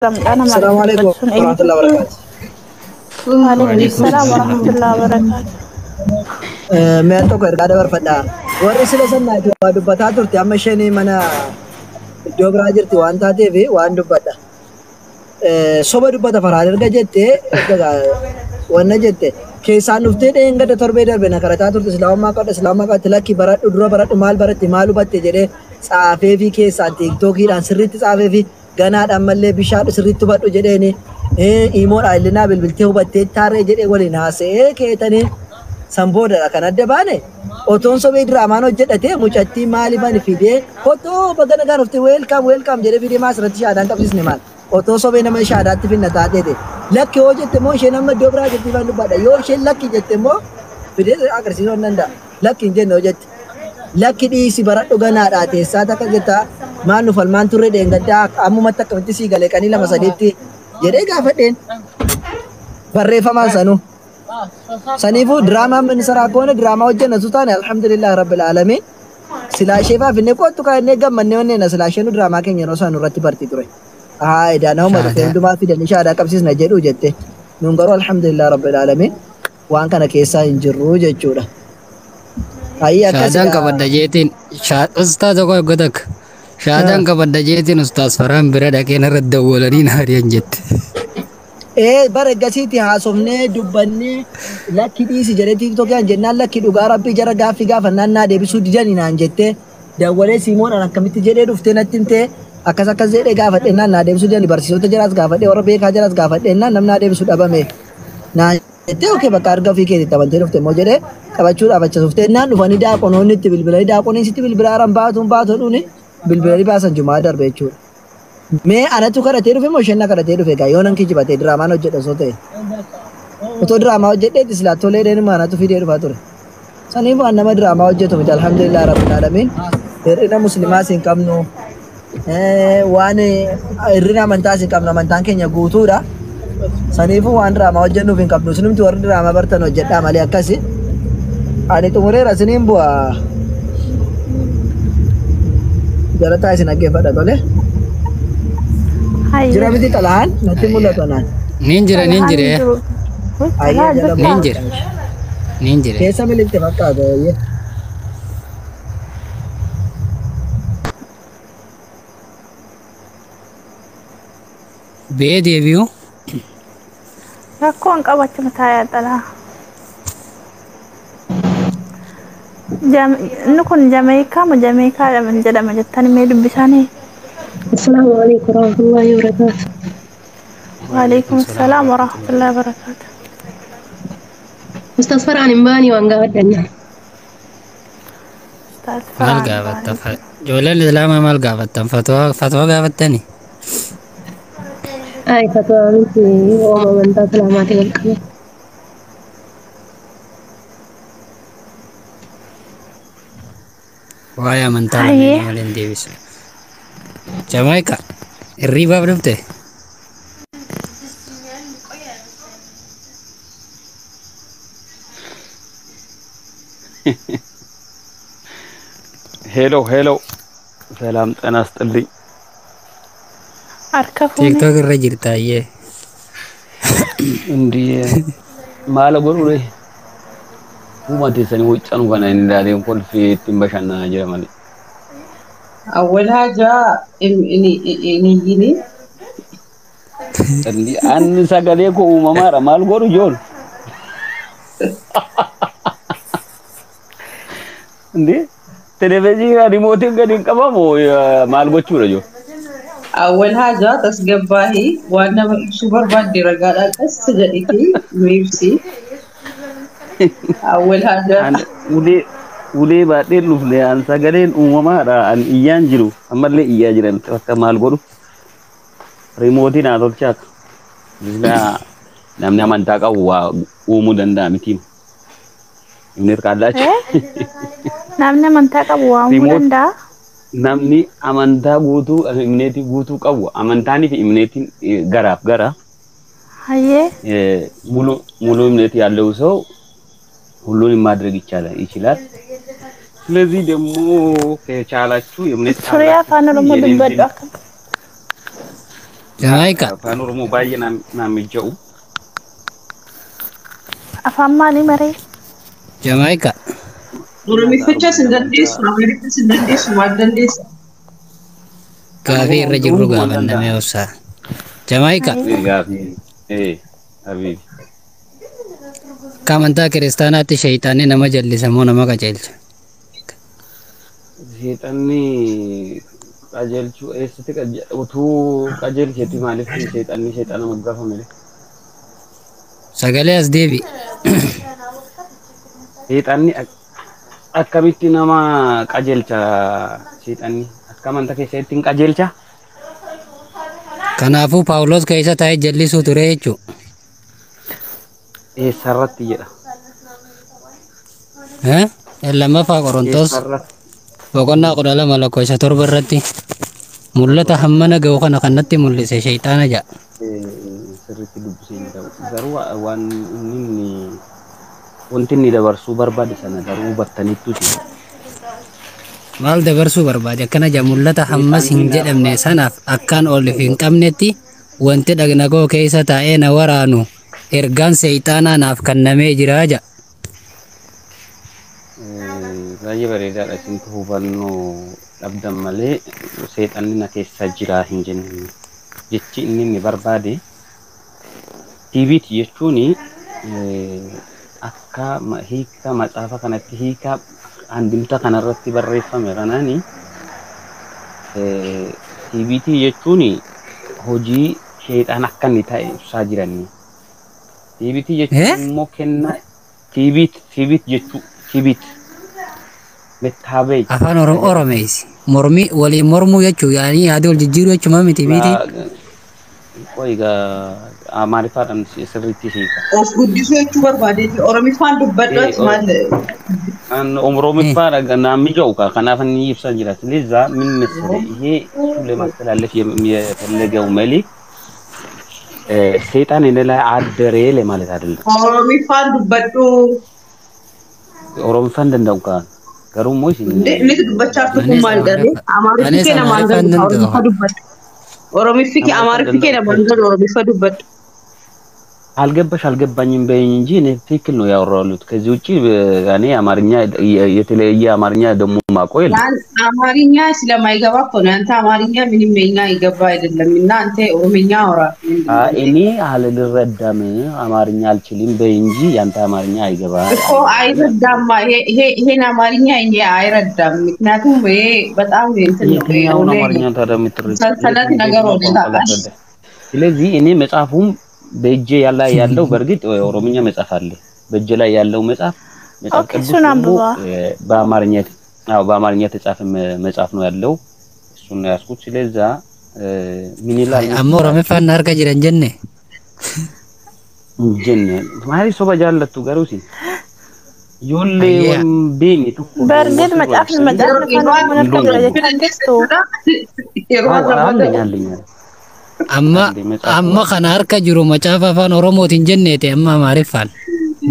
Mucaa nama Assalamu argite alaikum dubbatu sun eenyu? warahmatullahi wabarakatuh. Waalaikum salaam warahmatullahi wabarakaatu. Mi'a tokko ergaa dabarfadha. Warri sila sannaati waa dubbataa turte, amma isheen mana iddoo biraa jirti waan taateef waan dubbadha. Soba dubbata Farhaan erga jette, erga wanna jette keessaan dhuftee dheengadda torbee darbe na karataa turte. Islaamummaa qabda, islaamummaa qabdi, lakki baradhu, dura baradhu, maal baratte, maal hubatte jedhee tsaafee fi keessaan TikTokiidhaan sirriitti tsaafee fi ganaadhaan mallee bishaan sirriitti hubadhu jedheeni, imoodhaan illinaa bilbiltee hubattee taaree jedhee waliin haasa'ee keetanii san boodadha kan adda baane. Otoon sobee diraamaan hojjedhate mucattii maaliifan fidee otoo baga nagaan dhufte, welcome, welcome jedhee fidee maas irratti shaadaan qabsiisne? Maal otoo sobee nama shaadaatti finna taateete? Lakki yoo jette immoo isheen amma iddoo biraa jirti ifaan dubbadha. Yoo isheen lakki jette immoo fidee agarsiisuu hin danda'a. Lakki hin jenne yoo jette, lakki dhiisi baradhu ganaadha teessaa takka jetta, maal nu falmaan turre dheengaddaa, ammumatti akkamitti sii galee qanii lama sadiitti jedhee gaafadheen barreeffamaan sanuu. Saniifuu diraamaa min saraa koone diraamaa hojjenna su taane, alhamdulillah rabbil alamin. Silaa ishee faafinne kottu kaa'annee gammannee onneena, silaa isheen diraamaa keenya yeroo isaan irratti barti ture. Haa edaa nama dhufe hundumaa fidanii shaadaa qabsiisna jedhu jette. Nuun garuu alhamdulillah rabbil alamin waan kana keessaa hin jirru jechuudha. Hayyee, Shaadaan akkasidha. Qabadda jeetiin ustaaz tokko eegga takka. Shaadaan qabadda jeetiin ustaaz Farhaan bira dhaqeen irra dawwalanii na ari'an jette. Ee, bara eggasiitti haasofnee dubbannee lakki dhiisi jedhee TikTokiyaan jennaan, lakki dhugaa rabbii jara gaaffii gaafannaan naa deebisuu didanii naan jettee, dawwalee siimoodhaan akkamitti jedhee dhuftee natti himtee, akkas akkas jedhee gaafadhennaan naa deebisuu didanii, barsiisota jaraas gaafadhee, warra beekaa jaraas gaafadhennaan namni naa deebisuu dhabame naan jettee. Okay, bakka arga ofii keetitti amantee dhufte immoo jedhee qabachuudhaaf achi dhuftee naan dhufanii daaqonoonni itti bilbilanii, daaqoniin sitti bilbilaa haran baatuun baatu dhuuni bilbilanii baasan jumaa darbe jechuudha. Mee anatu kadhatee dhufe moo isheen na kadhatee dhufe egaa? Yoo nan kijibatee diraamaan hojjedha osoo ta'e. Otoo diraamaa hojjedheetti silaa tolee deenuma anatu fidee dhufaa ture. Saniif waan nama diraamaa hojjetu miti, alhamdulillah rabbil alamin. Hir'ina muslimaas hin qabnu. Waan hir'ina amantaas hin qabnu, amantaan keenya guutuudha. Saniifuu waan diraamaa hojjennuuf hin qabnu. Isinumti warri diraamaa bartan hojjedhaa malee akkasi. Ani xumureera, isiniin bu'a. Jalataa isin dhaggeeffadha, tole. Hayyee. Jira miti xalaan natti mul'atu anaan. Niin jira, niin Xalaan jira. hin jiru. Ayyee, Xalaa jala jirtaa? Niin jira. Niin jira. Keessa miliqxe fakkaata ayyee. Bee deebi'u. Rakkoon qabachuma taa'ee xalaa. Inni kun Jameekaa moo Jameekaa jedhama jettanii mee dubbisaanii? السلام عليكم ورحمة الله وبركاته. Waalaikum salaam warahmatullahi wabarakaatu. أستاذ فرحان إمباني وأن قاعد Ustaaz Maal Farhaan gaafatta? Baanii. Ijoolleen islaamaa maal gaafattan? Fatwaa, fatwaa gaafattani? أي فتوى بنتي وما من سلاماتي والقبل. Waa'ee amantaa Hayyee. lameenii malee hin deebisu. Jamaayikaa hirriibaaf dhufte? ሄሎ ሄሎ፣ ሰላም ጤና ይስጥልኝ። Harka fuune. TikTok irra jirta ayyee. እንዲህ maala godhu uumateessanii huccanu kana hin ilaaleen kolfee ittiin bashannanaa jira malee. أول حاجة إني Anni sagalee koo uumamaadha, maal godhu joon? እንዴ, televezyiinii rimootiin gadi hin qabamu, maal gochuudha joo? أول حاجة tasgabbaa'ii, waan nama ibsuu barbaadde ragaadhaan qas jedhiti nu ibsi. أول حاجة An ulee ulee baadheen dhufne, an sagaleen uumamaadha, an iyyaan jiru ammallee iyyaa jiran akka maal godhu rimootiin haa tolchaatu. Bismillah, namni amantaa qabu waa uumuu danda'a miti. Inni kaallaachi. Namni amantaa qabu waa uumuu Remote. danda'a. Namni amantaa guutuu, imneetii guutuu qabu, amantaanii fi imneetiin garaaf gara. Hayyee. ሙሉ ሙሉ እምነት ያለው ሰው ሁሉንም ማድረግ ይቻላል ይችላል። ስለዚህ ደግሞ ከቻላችሁ እምነት Suuraa ካላችሁ afaan Oromoo የኔን dubbadhu akka. Jamaayikaa. Afaan Oromoo baay'ee naan mija'u. Afaan maalii maree? Jamaayikaa. Oromiffachas hin dandeessu, Amaariffas hin dandeessu, maal dandeessa? Gaafii irra jirru gaafannamee obsaa. Jamaayikaa. Gaafii. Habiibi. Akka amantaa kiristaanaatti shayitaanni nama jallisa moo nama qajeelcha? Seexanni qajeelchuu eessatti utuu qajeelcheetti maaliif seexanni seexana moggaafame? Sagalee as deebi. Seexanni akkamitti nama qajeelcha seexanni? Akka amantaa keessatti hin qajeelcha? Kanaafuu Paawulos keessa taa'ee jallisuu ture jechuudha. Eessarratti jedha? Lammaffaa Qorontos Eessarratti? boqonnaa 12 lakkoofsa 7 irratti mul'ata hammana ga'u kana kan natti mul'ise shayxaana jedha. Sirriitti dubbisee hin ta'u. Garuu waan inni wanti inni dabarsuu barbaade sana garuu hubattaniittu isin. Maal dabarsuu barbaade akkana jedha mul'ata hammas hin jedhamne sanaaf akkaan ol hin qabnetti wanti dhagna koo keessa taa'ee na waraanu ergaan seexaanaa naaf kennamee jira jedha. Baay'ee bareedaadha. Isintu hubannoo dhabdan malee seexanni na keessa jira hin jenne. Jechi inni inni barbaade tiiviiti jechuun akka hiika macaafa kanatti hiika handimta kanarratti barreeffame kanaani tiiviitii jechuun hojii sheexaan akka inni ta'e ibsaa jiranii. Tiiviitii jechuun immoo kennaa tiiviit tiiviit jechuu tiiviit mettaabee Afaan Oromoo Oromeessi. Mormii waliin mormuu jechuu yaanii yaada wal jijjiiruu jechuu miti miiti. Qoy egaa Amaariffaadhaan sirriitti hiika. Of guddisuu jechuu barbaadeeti. Oromiffaan dubbadhu ati maal? An ኦሮምፋ ናሚጀው kanaaf inni ibsaa jira። ስለዛ ምን መሰለህ ይሄ እሱ ለማስተላለፍ የፈለገው መልእክት ሰይጣን እኔ ላይ አደረ ለማለት አይደለም። Oromiffaan dubbadhu. ኦሮምፋን danda'u kaan garuu immoo isin Inni dubbachaa jirtu kun Anis maal jedhee? Amaariffi Anis kee namaan Amaariffaan galu danda'u. Oromiffa dubbadhu. Oromiffi kee Amaariffi kee namaan galu Oromiffa dubbadhu. አልገባሽ አልገባኝም በይኝ እንጂ እኔ ትክክል ነው ያወራሁት። ከዚህ ውጪ እኔ አማርኛ የተለየ አማርኛ ደግሞ ማውቀው የለም። ያን አማርኛ ስለማይገባ እኮ ነው። ያንተ አማርኛ ምንም የኛ ይገባ አይደለም። እና አንተ ኦሮምኛ አውራ። ምንድን ነው? እኔ አልረዳም አማርኛ አልችልም በይ እንጂ ያንተ አማርኛ አይገባ እኮ አይረዳማ። ይሄን አማርኛ እኛ አይረዳም። ምክንያቱም ይሄ በጣም እንትን ነው። የትኛውን የሆነ አማርኛ ታዲያ የምትረጂው? ሰንሰለት ነገር ሆነ ታውቃለህ። ስለዚህ እኔ መጽሐፉም በእጄ ያለ ያለው በእርግጥ የኦሮምኛ መጽሐፍ አለ። በእጄ ላይ ያለው መጽሐፍ መጽሐፍ Okay፣ ቅዱስ እሱን ደግሞ አንብበዋ። በአማርኛ አዎ በአማርኛ የተጻፈ መጽሐፍ ነው ያለው። እሱን ነው ያዝኩት። ስለዛ ምን ይላል Amma Oromiffaan na harka jiran jenne. jenne maali soba jaallattu garuu isin ijoollee Ayyaa. waan beekne tokko በእርግጥ መጽሐፍ መጽሐፍ afaan Oromoon harka jira jechaa jirtu. Yeroo አለኝ አለኝ Amma አለኝ መጽሐፍ amma kana harka jiru macaafa afaan Oromootiin jenneete amma Amaariffaan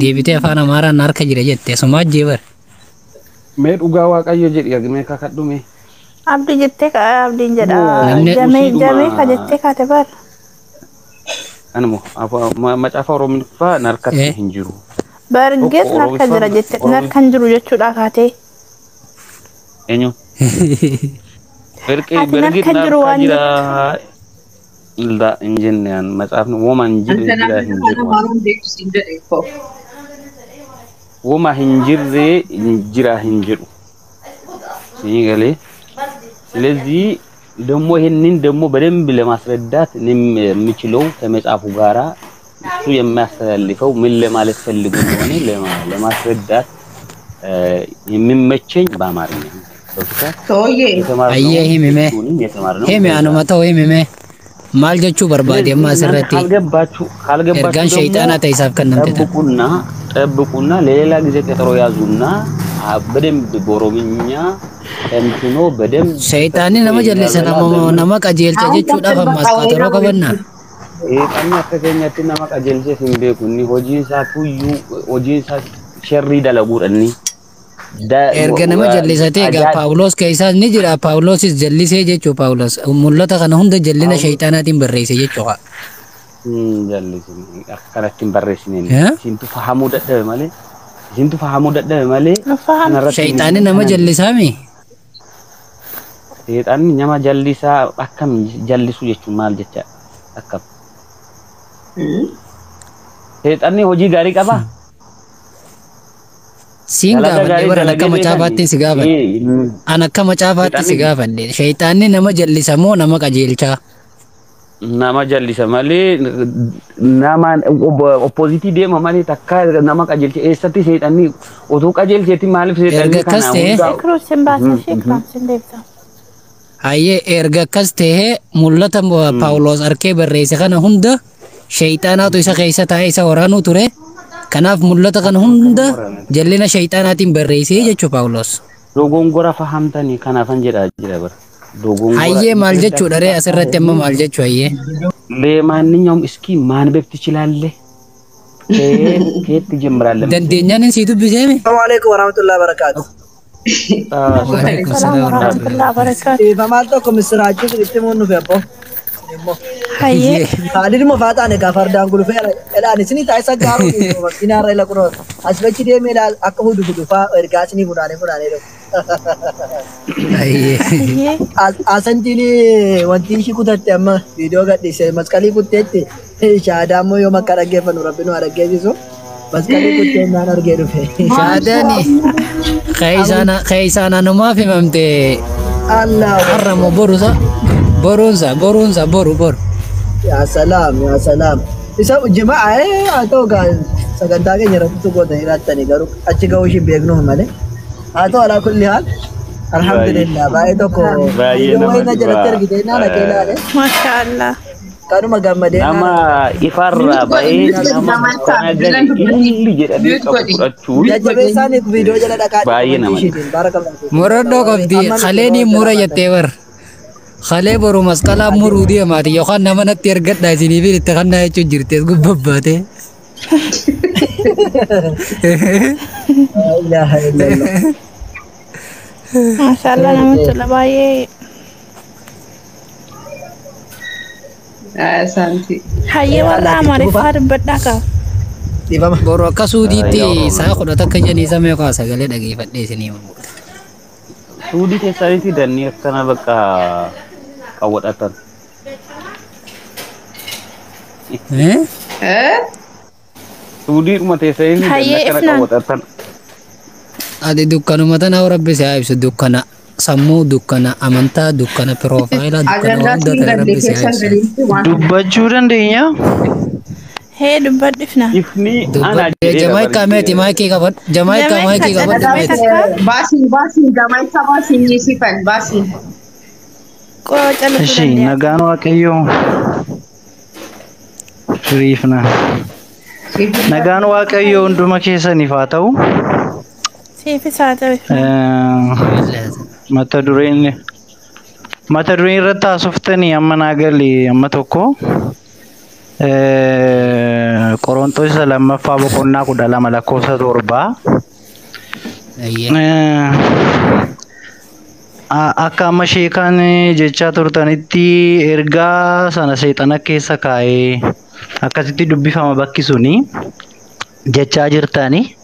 deebitee afaan Amaaraan na harka jira jette sumaa jeebar. Mee dhugaa Waaqayyo jedhi mee kakadhu mee Abdii jettee abdiin jedha. Namni- Jamee Usiidhuma- jamee ka jettee kaate bar. Anuma macaafa Oromiffaa narkatti hin jiru. በእርግጥ Tokko narka jira Oromiffaan jette narka hin jiru jechuudha kaatee. Eenyu? Ati በእርግጥ narka jiru narka waan jira la hin jenne an macaafni woma hin አንተ jirre jira hin afaan jedhu. Amaaraan beektu siin jedhe እኮ። Woma hin jirre jira hin jedhu. Sii galee ስለዚህ ደግሞ ይሄንን ደግሞ በደንብ ለማስረዳት እኔም የምችለው ከመጽሐፉ ጋራ እሱ የሚያስተላልፈው ምን ለማለት ፈልጎ እንደሆነ ለማስረዳት የሚመቸኝ በአማርኛ ነው። ገብቶሻል? ሰውዬ የተማርነው Ayyee himi mee. እሱንም የተማርነው Himi በዛ anuma ta'u himi mee. Maal jechuu barbaade amma ስለዚህ እናንተ asirratti ካልገባችሁ ካልገባችሁ ergaan ደግሞ shayxaanaa ta'e isaaf kennamte tana. ጠብቁና ጠብቁና ለሌላ ጊዜ ቀጠሮ ያዙና በደንብ በኦሮምኛ ተንትኖ በደንብ Shayxaanni nama jallisa የሚያበላ nama በምን nama qajeelcha አሁን jechuudhaaf ቀጥል ammas በቃ qaxaroo ወይራ qabannaa. Seexanni akka keenyatti nama qajeelchee hin beeku. Inni hojiin isaa tuyyuu hojiin isaa sharrii dalaguudha inni. Erga nama jallisatee egaa Paawuloos keessaas ni jira. Paawuloosis jallisee jechuu Paawuloos mul'ata kana hunda jallina shayxaanaatiin barreesse jechuudha. Jallisine akkanatti hin barreessineen. Isintu fahamuu dadhabe malee. Isintu fahamuu dadhabe malee. Shayxaanni nama jallisaami. Seexanni nama jallisaa akkam jallisuu jechuun maal jecha akkam? Seexanni hojii gaarii qabaa? Siin gaafadhe bara akka macaafaatti si gaafadhe. An akka macaafaatti si gaafadhe. Shayxaanni nama jallisa moo nama qajeelchaa? Nama jallisa malee nama oppozitii deema malee takka nama qajeelcha eessatti seexanni otoo qajeelcheetti maaliif seexanni kana hunda. Hayyee erga akkas ta'ee mul'ata Paawuloos arkee barreesse kana hunda shayxaanaatu isa keessa taa'ee isa waraanuu ture. Kanaaf mul'ata kana hunda jallina shayxaanaatiin barreessee jechuu Paawuloos. Dogongora fahamtanii kanaafan jedhaa jira bara. Hayyee maal jechuudha ree asirratti amma maal jechuu hayyee? ለማንኛውም እስኪ ማንበብ ትችላለህ? ከየት ትጀምራለህ? Dandeenyaan hin sii dubbiseemi? Assalamu alaikum warahmatullahi wabarakatuh. Waalaikum salaam warahmatullahi wabarakatuh. Dhiifamaa tokko misiraachuu itti muun nufi abbo. Hayyee. Haalli dhimma faaxaan egaa fardaan gulufee jedhaan isinii taasisa gaaruu makiinaa irra ila kunoo as bachi deemee ilaal akka hudu hudu faa ergaa isinii funaanee funaanee dhufu. Asantiin wanti ishii kutatte amma viidiyoo gadhiise masqalii kutteetti shaadaa immoo yoo makka dhaggeeffannu rabbi nu haa dhaggeessisu masqalii kuttee naan argee dhufe. Shaadaan keeysaan anumaaf himamte Allah har'a moo borusa boruunsa boruunsa boru boru. Yaa salaam yaa salaam. Isa jimaa haa ta'u gaa sagantaa keenya irratti gootanii jiraattanii garuu achi ga'uu ishii beeknuuf malee. Haa ta'u alaa kulli haal alhamdulillah baay'ee tokko viidiyoo wayii na jalatti argite naan dhaqee ilaale. Maashaallah. Kanuma gammadee Nama ifarraa ba'ee nama kana gadi illi jedhanii qabu fudhachuun jajjabeessaan viidiyoo jala dhaqaa baay'ee nama ishiitiin baarakallahu. Murannoo qabdi kalee ni mura jettee bar. Kalee boru masqalaa muruu deemaati yookaan nama natti ergadhaa isiniif itti kannaa jechuun jirti as gubbabbaate. La ilaha illallah. Maashaallah namatti tola baay'ee. Asanti. Hayyee warra Amaariffaa dubbadhaa qaba. Dhiifama. Boru akka suudiitti sa'a 11 jedhanii samii yookaan sagalee dhageeffadhee isinii himamu. Suudii keessanitti dannii akkana bakka qawwadhatan. Suudiidhuma teessanitti dannii akkana qawwadhatan. Ati dukkanuma tana rabbi si haa ibsu dukkana sammuu dukkana amantaa dukkana piroofaayilaa dukkana waan hunda ta'e rabbi si haa ibsu. Dubbachuu dandeenya? Hee dubbadhifna. Ifni ana jedhee Jamaayikaa meeti maayikii qabadhu. Jamaayikaa maayikii qabadhu meeti. Baasiin baasiin Jamaayikaa baasiin ni sifan baasiin. Qooca Ishi nagaan Waaqayyoo firiifna. Nagaan Waaqayyoo hunduma keessaniif haa ta'u. Siifis haa ta'u. Mata dureen irratti haasoftanii amma naa gale amma tokko Qorontos isa lammaffaa boqonnaa 12 lakkoofsa 7. Akka amma sheekaan jechaa turtanitti ergaa sana seexana keessa kaa'ee akkasitti dubbifama bakki suni jechaa jirtani.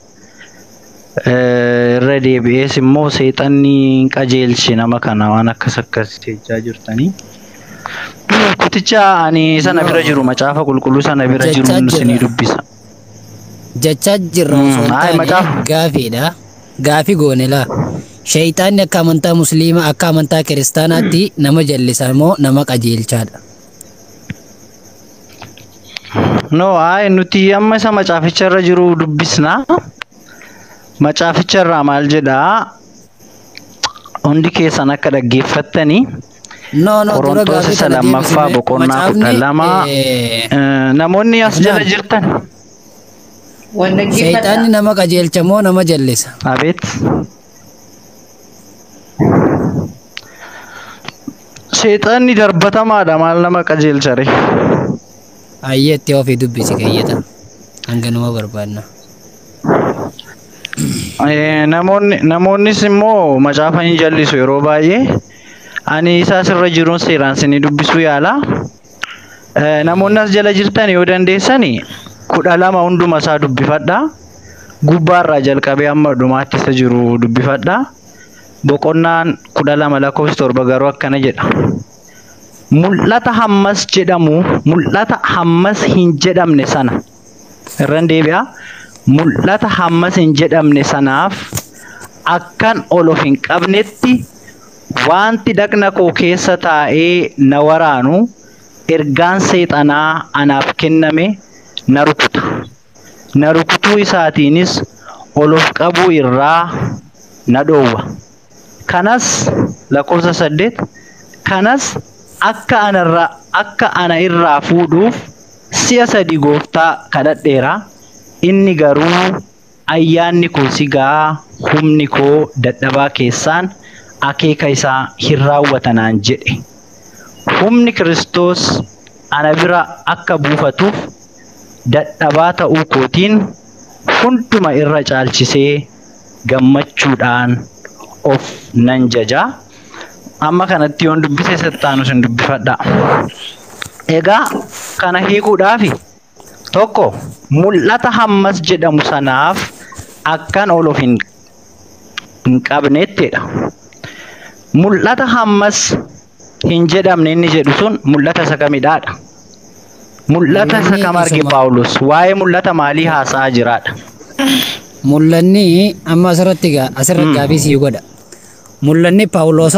Irra deebi'ees immoo seexanni qajeelche nama kana waan akkas akkas jechaa jirtani. Kuticha ani sana bira jiru macaafa qulqulluu sana bira jiru isinii dubbisa. Jechaa jirra osoo hin taane gaafiidha. Gaafii goone laa. Shayxaanni akka amantaa musliimaa akka amantaa kiristaanaatti nama jallisa moo nama qajeelchaadha? No, ay nuti amma isa macaaficha irra jiru dubbisna. Macaaficha irraa maal jedhaa? Hundi keessan akka dhaggeeffattanii No, no, dura Qorontos gaafii isa kana lammaffaa deebisine boqonnaa 12 namoonni as jala jirtan. Shayxaanni nama qajeelcha moo nama jallisa? Abeet. Seexanni darbatamaadha maal nama qajeelcha ree? Ayyeetti ofii dubbisi keeyyata. Hanganuma barbaadna. Namoonnis immoo macaafa hin jallisu yeroo baay'ee. Ani isaa asirra jiruun seeraan isinii dubbisuu yaala. Namoonni as jala jirtan yoo dandeessani 12 hunduma isaa dubbifadha. Gubbaarraa jalqabee hamma dhumaatti isa jiru dubbifadha. Boqonnaan 12 lakkoofsi 7 garuu akkana jedha. Mul'ata hammas jedhamu, mul'ata hammas hin jedhamne sana. Irran deebi'a. Mul'ata hammas hin jedhamne sanaaf akkan ol of hin qabnetti wanti dhaqna koo keessa taa'ee na waraanu ergaan seexanaa anaaf kenname na rukuta. Na rukutuu isaatiinis ol of qabuu irraa na dhoowwa. Kanas lakkoofsa 8, kanas akka ana irraa fuudhuuf si'a 3 gooftaa kadhadheera. Inni garuu ayyaanni koo si ga'a, humni koo dadhabaa keessaan akeeka isaa hin raawwatanaan jedhe. Humni Kiristoos ana bira akka buufatuuf dadhabaa ta'uu kootiin hunduma irra caalchisee gammachuudhaan of nan jaja. Amma kanatti yoon dubbise settaanus hin dubbifadha. Egaa kana hiikuudhaafi tokko mul'ata hammas jedhamu sanaaf akkan ol of hin qabnettidha. Mul'ata hammas hin jedhamne inni jedhu sun mul'ata isa kamidhaadha? Mul'ata isa kam arge Paawulos? Waa'ee mul'ata maalii haasa'aa jiraadha? Mul'anni amma asirratti asirratti gaaffii sii godha. Mul'anni Paawulos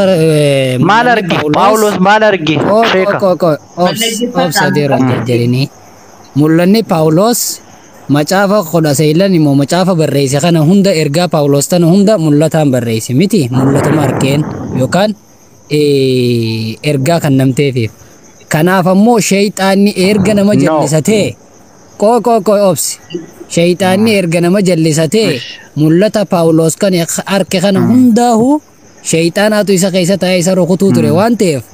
maal arge? Paawulos maal arge? Sheeka. Obsa deeroon jedhanii. Mul'anni Paawulos macaafa 19 immoo macaafa barreesse kana hunda ergaa Paawulos tana hunda mul'ataan barreesse miti, mul'atuma arkeen yookaan ergaa kan namteefiif. Kanaaf ammoo sheeyxaanni erga nama jallisatee qoo qoo qoo obsi. Sheeyxaanni erga nama jallisatee mul'ata Paawulos kan arke kana hundaahu sheeyxaanaatu isa keessa taa'ee isa rukutuu ture waan ta'eef,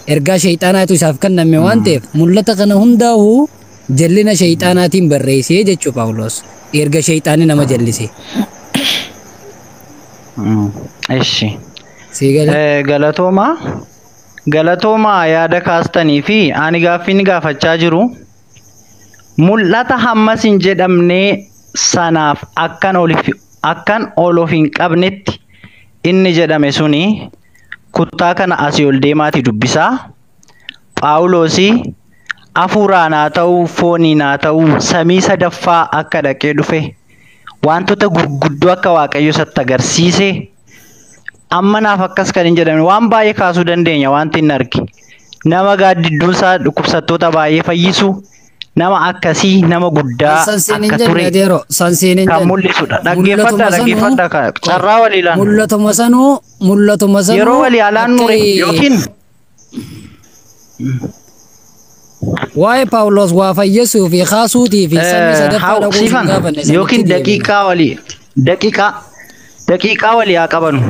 ergaa sheeyxaanaatu isaaf kenname waan ta'eef, mul'ata kana hundaahu jallina sheeyxaanaatiin barreessee jechuu Paawulos erga sheeyxaanni nama jallise. Eshi. Galatooma. Galatooma yaada kaastanii fi ani gaaffiin gaafachaa jiru. Mul'ata hammas hin jedhamne sanaaf akkan ol of hin qabnetti inni jedhame suni kutaa kana asii ol deemaati dubbisaa. Phaawulosii hafuuraan haa ta'uu fooniin haa ta'uu samii sadaffaa akka dhaqee dhufe wantoota gurguddoo akka Waaqayyo isatti agarsiise amma naaf akkas kan hin jedhamne waan baay'ee kaasuu dandeenya wanti hin arge. Nama gaaddidduun isaa dhukkubsattoota baay'ee fayyisu, nama akkasii nama guddaa akka ture kan mul'isudha. Dhaggeeffadhaa dhaggeeffadhaa carraa walii ilaanu. Mul'atuma sanuu yeroo walii alaan nure yookiin waa'ee Paawulos waa fayyisuu fi kaasuutii fi samii sadaffaa dhaquu hin gaafanne yookiin daqiiqaa walii daqiiqaa walii haa qabanu.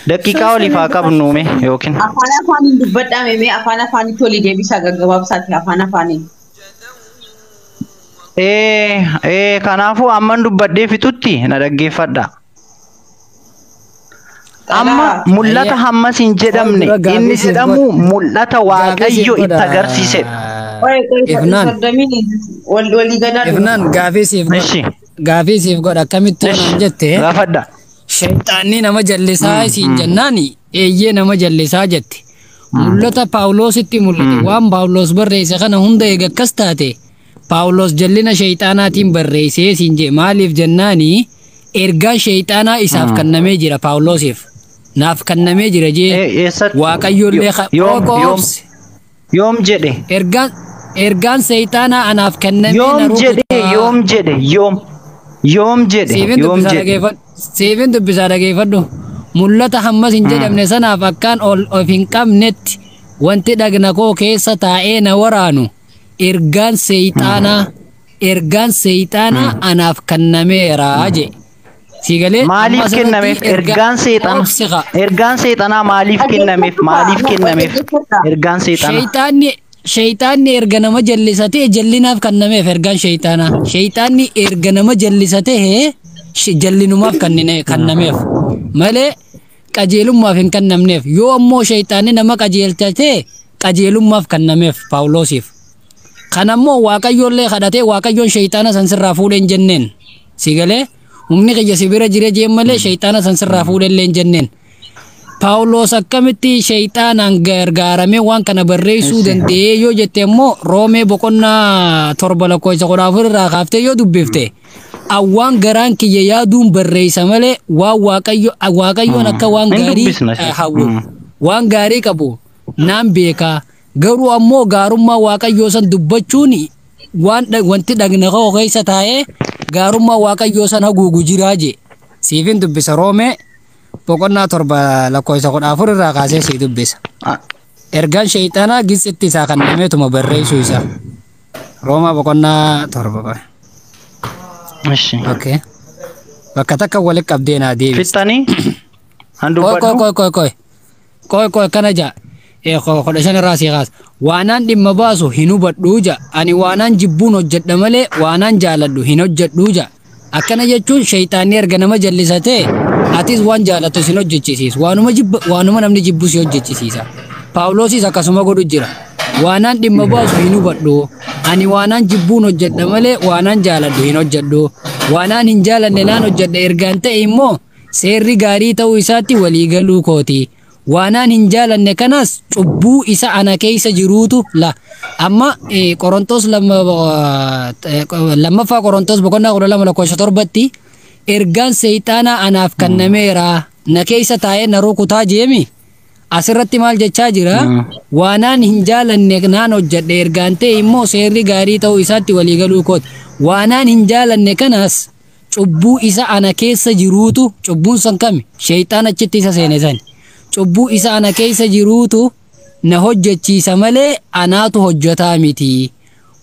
Daqiiqaa waliif haa qabnu mee yookiin afaan afaaniin dubbadhaa mee afaan afaanitti walii deebisaa gaggabaabsaati afaan afaaniin. Kanaafuu amman dubbadhee fixutti na dhaggeeffadha. Amma mul'ata hammas hin jedhamne inni jedhamu mul'ata Waaqayyo itti agarsiisedha. Ifnaan gaaffii siif godha akkamitti naan jette? Gaafadha. Sheeyxaanni nama jallisaa isiin jennaani eeyyee nama jallisaa jette. Mul'ata Paawuloositti mul'ate waan Paawulos barreesse kana hunda eega akkas taate Paawulos jallina sheeyxaanaatiin barreessee isiin jee maaliif jennaani ergaan sheeyxaanaa isaaf kennamee jira Paawulosiif. Naaf kennamee jira jee Waaqayyoollee yoom jedhe ergaan seexaanaa anaaf kennamee yoom jedhe yoom jedhe yoom jedhe yoom jedhe Siifin dubbisaa dhageeffadhu. Mul'ata hammas hin jedhamne sanaaf akkaan ol of hin qabnetti wanti dhagna koo keessa taa'ee na waraanu ergaan seexaanaa anaaf kennameera jee. Siigalee maaliif kennameef ergaan seexanaa ergaan seexanaa maaliif kennameef maaliif kennameef ergaan seexanaa Sheeyxaanni erga nama jallisatee jallinaaf kennameef ergaan sheeyxaanaa. Sheeyxaanni erga nama jallisatee Jallinumaaf kennameef malee qajeelummaaf hin kennamneef. Yoo ammoo shayxaanni nama qajeelchatee qajeelummaaf kennameef Paawuloosiif. Kanammoo Waaqayyoollee kadhatee Waaqayyoon shayxaana san sirraa fuudhee hin jenneen. Si galee humni kiyya si bira jire jeen malee shayxaana san sirraa fuudhee illee hin jenneen. Paawuloos akkamitti shayxaanaan gargaaramee waan kana barreessuu danda'ee yoo jette immoo, Roomee boqonnaa 7 lakkoofsa 14 irraa kaaftee yoo dubbifte, awwaan garaan kiyya yaaduun barreessa malee waan Waaqayyo Waaqayyoon akka waan Hin gaarii dubbisna ishee. hawwu waan gaarii qabu naan beekaa, garuu ammoo gaarummaa Waaqayyoo san dubbachuun waan wanti dhagna koo keessa taa'ee gaarummaa Waaqayyoo san haguugu jiraa jee. Siifin dubbisa, Roomee boqonnaa 7 lakkoofsa 14 irraa kaasee sii dubbisa. Ergaan shayxaanaa gisitti isaa kan nameetuma barreessuu isaa. Roomaa boqonnaa 7 qofa. Ishi. Okay. Bakka takka walitti qabdee naa deebiste. Fixxanii? Han Qoy qoy dubbadhu? Qoy qoy qoy. Qoy qoy, kana ja'a. 15 irraa sii kaasa. Waanaan dhimma baasu hin hubadhuu ja'a. Ani waanaan jibbuun hojjedha malee waanaan jaaladhu hin hojjedhuu ja'a. Akkana jechuun shayxaanni erga nama jallisatee atis waan jaalattu sin hojjechisiisu. Waanuma jibba, waanuma namni jibbu si hojjechisiisa. Paawuloosis akkasuma godhu jira. Waanaan dhimma baasu hin hubadhu. Ani waanaan jibbuun hojjedha malee waanaan jaaladhu hin hojjedhu. Waanaan hin jaalanne naan hojjedha ergaan ta'e immoo seerri gaarii ta'uu isaatti walii galuu kooti. Waanaan hin jaalanne kanas cubbuu isa ana keessa jiruutu la. Amma Qorontos lammaffaa Qorontos boqonnaa 12 lakkoofsa 7tti ergaan seexaanaa anaaf kennameera, na keessa taa'ee na rukutaa jeemi. Asirratti maal jechaa jira? Waanaan hin jaalanne naan hojjedhe ergaan ta'e immoo seerri gaarii ta'uu isaatti walii galuu kooti. Waanaan hin jaalanne kanas cubbuu isa ana keessa jiruutu. Cubbuun san kami? Sheexaan achitti isa seene sani. Cubbuu isa ana keessa jiruutu na hojjechiisa malee anaatu hojjetaa miti.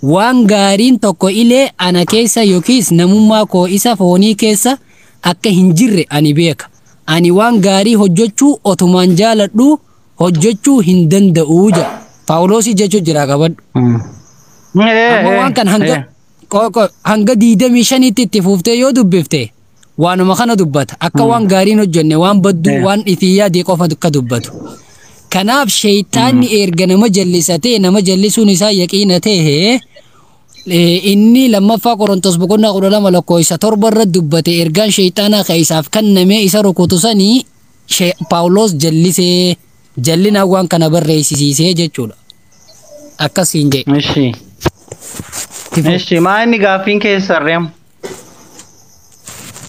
Waan gaariin tokko ilee ana keessa yookiis namummaa koo isa foonii keessa akka hin jirre ani beeka. Ani waan gaarii hojjechuu otumaan jaaladhu hojjechuu hin danda'uu jedha. Paawuloosii jechuu jira, qabadhu. Amma waan kan hanga qoy qoy, hanga 25tti itti fuuftee yoo dubbifte waanuma kana dubbata. Akka waan gaariin hojjenne, waan badduu, waan ifii yaadee qofa akka dubbatu. Kanaaf sheeyxaanni erga nama jallisatee nama jallisuun isaa yaqiina ta'e, inni lammaffaa Qorontos boqonnaa 12 lakkoofsa 7 irra dubbate, ergaan sheeyxaanaa ka isaaf kenname isa rukutu sanii Paawuloos jallisee jallinaan waan kana barreessisiisee jechuudha. Akkasiin jedhe. Ishi. Ishi, maa inni gaaffiin keessan reemu?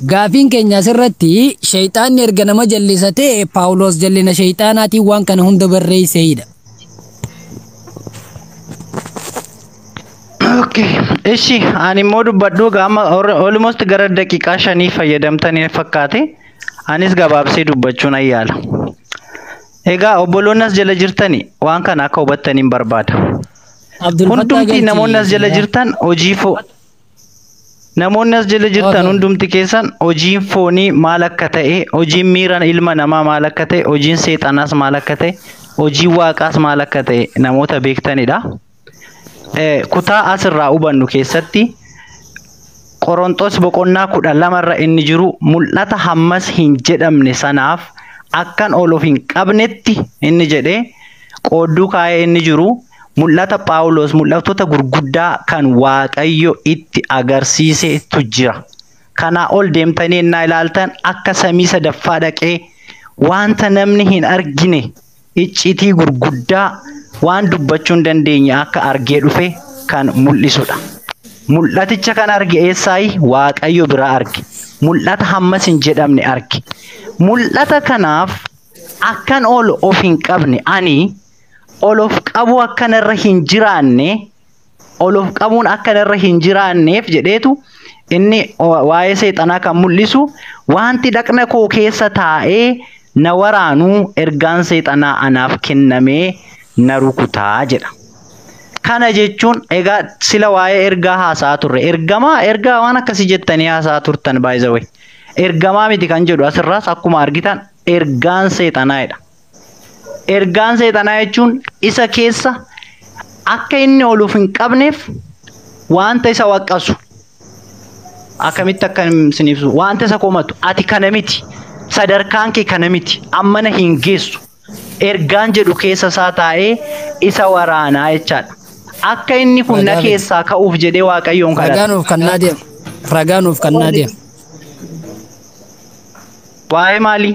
Gaafiin keenya asirratti sheeyxaanni erga nama jallisatee Paawuloos jallina sheeyxaanaatiin waan kana hunda barreesseedha. Okay. Ishi, ani immoo dubbadhu gama almost gara daqiiqaa 5 fayyadamtanii fakkaate. Anis gabaabsee dubbachuun ayyaala. Egaa obboloonni as jala jirtani waan kana akka hubattaniin barbaada. Abdul Fattaa Hundumti galchi. Namoonni as jala jirtan hojii fo Namoonni as jala jirtan hundumti keessan hojiin foonii maal akka ta'e, hojiin miira ilma namaa maal akka ta'e, hojiin seexanaas maal akka ta'e, hojiin waaqaas maal akka ta'e namoota beektanidha. Kutaa asirraa hubannu keessatti Qorontos boqonnaa 12 irra inni jiru mul'ata hammas hin jedhamne sanaaf akkan ol of hin qabnetti inni jedhee qoodduu kaa'ee inni jiru mul'ata Phaawulos, mul'atoota gurguddaa kan Waaqayyo itti agarsiisetu jira. Kanaa ol deemtanii ennaa ilaaltan akka samii sadaffaa dhaqee wanta namni hin argine, iccitii gurguddaa waan dubbachuu hin dandeenye akka argee dhufe kan mul'isudha. Mul'aticha kan arge eessaayi? Waaqayyo biraa arge. Mul'ata hammas hin jedhamne arge. Mul'ata kanaaf akkan ol of hin qabne, ani ol of qabu akkanarra hin jiraanne, ol of qabuun akkanarra hin jiraanneef jedheetu inni waa'ee seexanaa kan mul'isu, wanti dhaqna koo keessa taa'ee na waraanuu ergaan seexanaa anaaf kennamee na rukutaa jedha. Kana jechuun egaa sila waa'ee ergaa haasa'aa turre. Ergamaa, ergaa waan akkasii jettanii haasa'aa turtan, by the way. Ergamaa miti kan jedhu asirraas akkuma argitan ergaan seexanaadha. Ergaan seexanaa jechuun isa keessa akka inni ol of hin qabneef wanta isa waqqasu. Akkamitti akka isin ibsu wanta isa komatu ati kana miti, sadarkaan kee kana miti, ammana hin geessu. Ergaan jedhu keessa isaa taa'ee isa waraanaa jechaadha. Akka inni kun na Ragaa miti. keessaa ka'uuf jedhee Waaqayyoon Ragaa kadhata. nuuf kannaa deema. Ragaa nuuf kannaa deema. Waa'ee maalii?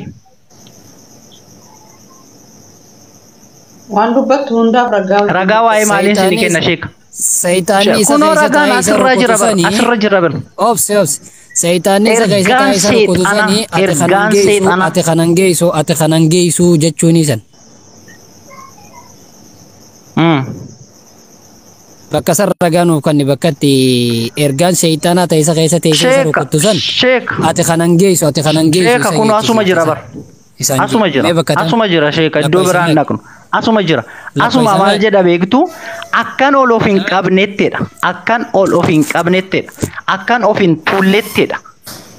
Waan dubbattu hundaaf ragaa wajjin Ragaa waa'ee maaliin isinii Seexanni kenna sheeka? Seexanni isa Kunoo keessa ragaan taa'ee isa asirra rukutu jira bara. sanii Asirra jira bara. obsi obsi. Seexanni isa keessa Ergaan taa'ee isa rukutu seexanaa, sanii ati kanan ergaan geessu seexanaa. ati kanan geessu ati kanan geessu jechuuni san. Bakka san ragaa nuuf kanni bakka itti ergaan seexanaa ta'e isa keessa teessee isa Sheeka, rukuttu san sheeka, ati kanan geessu ati kanan geessu sheeka isa kunoo asuma jechuusi jira san. bara. Isaan Asuma jedhu. jira, Mee bakka tan asuma jira sheeka iddoo lakkoofsa biraan meeqa? dhaqnu. Asuma jira. Asuma Lakkoofsa maal meeqa? jedha beektu? Akkan ol of hin qabnettedha. Akkan ol of hin qabnettedha. Akkan of hin tuullettedha.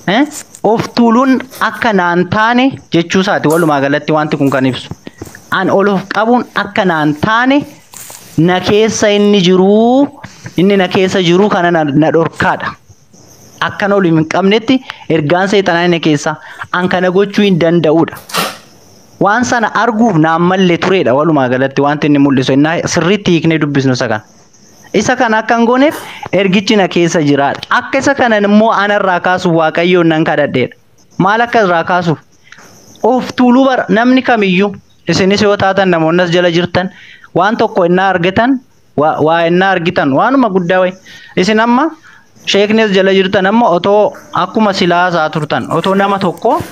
Eh? Of tuuluun akka naan taane jechuu isaati walumaa galatti wanti kun kan ibsu. An ol of qabuun akka naan taane na keessa inni jiruu inni na keessa jiruu kana na dhorkaadha. Akkan ol hin qabnetti ergaan seexanaa inni keessa an kana gochuu hin danda'uudha. Waan sana arguuf naan malle turedha walumaa galatti wanti inni mul'isu innaa sirriitti hiiknee dubbisnu isa kana. Isa kana akka hin gooneef ergichi na keessa jiraadha. Akka isa kana immoo anarraa kaasuuf Waaqayyoon nan kadhadheedha. Maal akka irraa kaasuuf? Of tuuluu bara namni kamiyyuu isinis yoo taatan namoonni as jala jirtan waan tokko innaa argitan waa innaa argitan waanuma guddaa wayi. Isin amma sheekni as jala jirtan amma otoo akkuma silaasaa turtan otoo nama tokko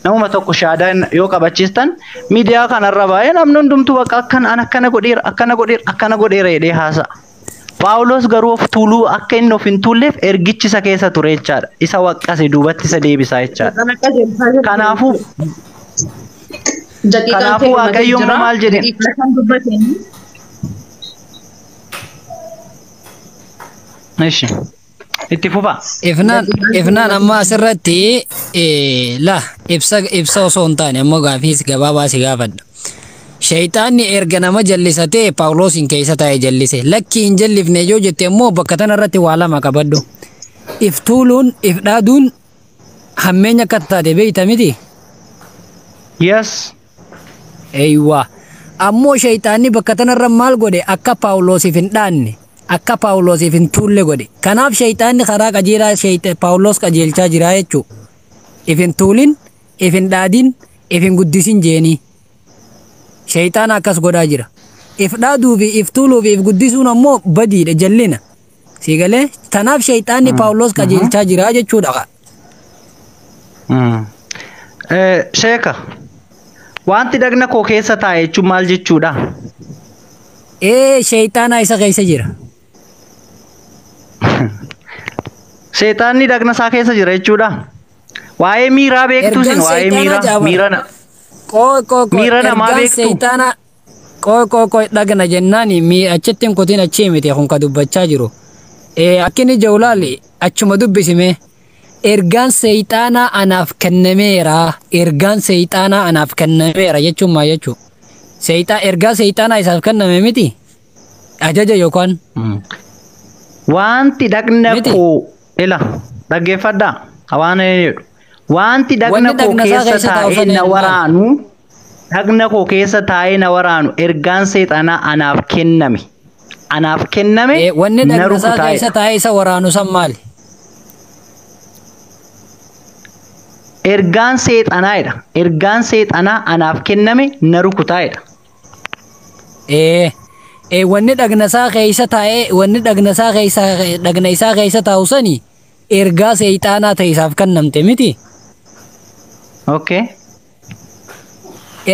namuma tokko shaadaa yoo qabachiistan miidiyaa kanarra baay'ee namni hundumtuu bakka akkana an akkana godheera akkana godheera akkana godheera jedhee haasa'a. Paawulos garuu of tuuluu akka inni of hin tuulleef ergichi isa keessa ture jechaadha. Isa waqqase duubatti isa deebisaa jechaadha. Kana qajeelchaa jirti. Kanaafuu Daqiiqaan kanaafuu kee dhumatee Waaqayyo immoo jira. maal jedheen? Daqiiqaa kan dubbateen Ishi. Itti fufaa. Ifnaan daqiiqaan kee ifnaan dhumatee amma asirratti la ibsa ibsa osoo hin taane ammoo gaafiis gabaabaa si gaafadha. Shayxaanni erga nama jallisatee Paawuloosiin keessa taa'ee jallise. Lakki hin jallifne yoo jette immoo bakka tanarratti waa lama qabadhu. If tuuluun if dhaaduun hammeenya akka taate beeyta miti? Yes. Eeywaa. Ammoo shayxaanni bakka tanarra maal godhe akka Paawuloosiif hin dhaanne akka Paawuloosiif hin tuulle godhe. Kanaaf shayxaanni karaa qajeelaa Paawuloos qajeelchaa jira jechuudha. If hin tuulin, if hin dhaadin, if hin guddisin jeenii. Shayxaana akkas godhaa jira. If dhaaduu fi if tuuluu fi if guddisuun ammoo badiidha jallina. Sii galee tanaaf shayxaanni Paawuloos qajeelchaa jira jechuudha. Sheeka. Wanti dhagna koo keessa taa'e jechuun maal jechuudha? Ee shayxaana isa keessa jira. Seexaanni dhagna isaa keessa jira jechuudha. Waa'ee miiraa beektu isin Ergaan waa'ee seexaanaa miiraa jaabara. miira Qooy qooy qooy miira namaa ergaan beektu. seexaanaa qooy qooy qooy dhagna jennaan achitti hin kutin achii miti kun ka dubbachaa jiru. Ee akki inni jawlaali achuma dubbisime ergaan seexaanaa anaaf kennameera ergaan seexaanaa anaaf kennameera jechuun maal jechuu? Seexaa ergaa seexaanaa isaaf kenname miti ajaja yookaan Wanti dhagna miti koo ila dhaggeeffadhaa waan inni jedhu. Wanti dhagna wanni koo dhagna isaa keessa keessa taa'u taa'ee sana na maal? waraanu dhagna koo keessa taa'ee na waraanu ergaan seexanaa anaaf kenname. Anaaf kenname Wanni na dhagna isaa keessa rukutaa'edha. taa'ee isa waraanu san maali? Ergaan seexanaa'edha. Ergaan seexanaa anaaf kenname na rukutaa'edha. Ee wanni dhagna isaa keessa taa'ee wanni dhagna isaa keessa dhagna isaa keessa taa'u sani ergaa seexaanaa ta'e isaaf kennamte miti. Okay.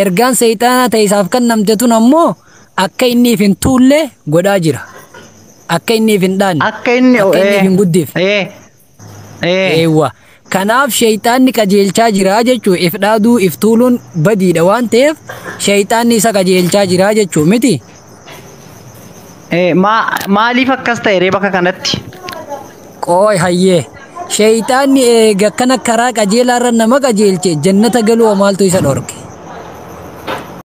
Ergaan seexaanaa ta'e isaaf kennamte tun ammoo akka inni if hin tuulle godhaa jira. Akka inni if hin dhaanne. Akka inni Akka inni if hin guddifne. Eewwa. Kanaaf sheeyxaanni qajeelchaa jira jechuu if dhaaduu if tuuluun badiidha waan ta'eef sheeyxaanni isa qajeelchaa jira jechuu miti. Maaliif akkas ta'e ree bakka kanatti? Qooy hayyee. Sheeyxaanni eega akkana karaa qajeelaa irra nama qajeelche jannata galuu maaltu isa dhorke?